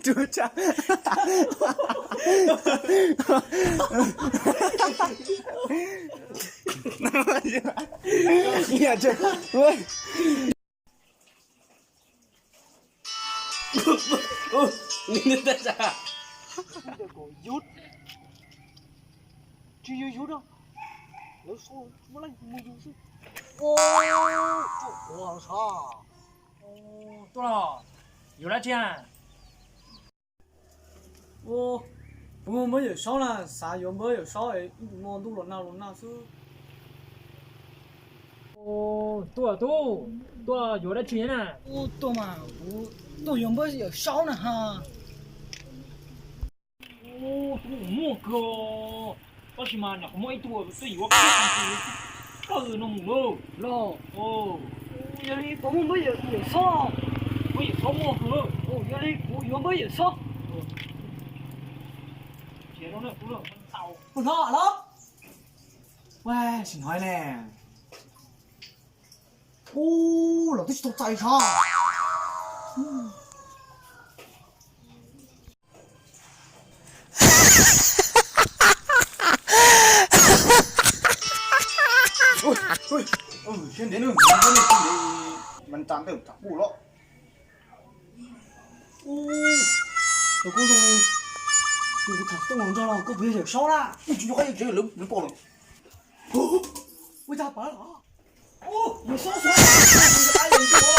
Tub tshaj. Yus, tsis yog yus no, lawv sau muaj leej twg mus yus xwb. Tuaj los, yuav dab tsi na? Kuv muaj npawb Yawm Saub na, xav yuav npawb Yawm Saub es ib tug no ntuj los nag los nag xwb. Tuaj tub, tuaj yuav dab tsi na? Tuaj mas kuv tuaj yuav npawb Yawm Saub na ha. Tub, muaj kawg, tab sis mas nws qhov muaj ib tug twb yuav kawg no mus lawm los. Yog li puas muaj npawb Yawm Saub? Npawb Yawm Saub muaj kawg. Yog li kuv yuav npawb Yawm Saub. Ua no los, ua tsis hnov ne. Ub, los twb tsis tau txais sav. Siab ntev, ntev mas tsa ntawm tham kuj los. Ub, kuv zoo li tus tham tooj los nrog los koj puas yog Yawm Saub na? Ub, tsis nco qab yeej tsev lawv pom lawm. Ua cas pawv los? Yawm Saub, Yawm Saub, Yawm Saub,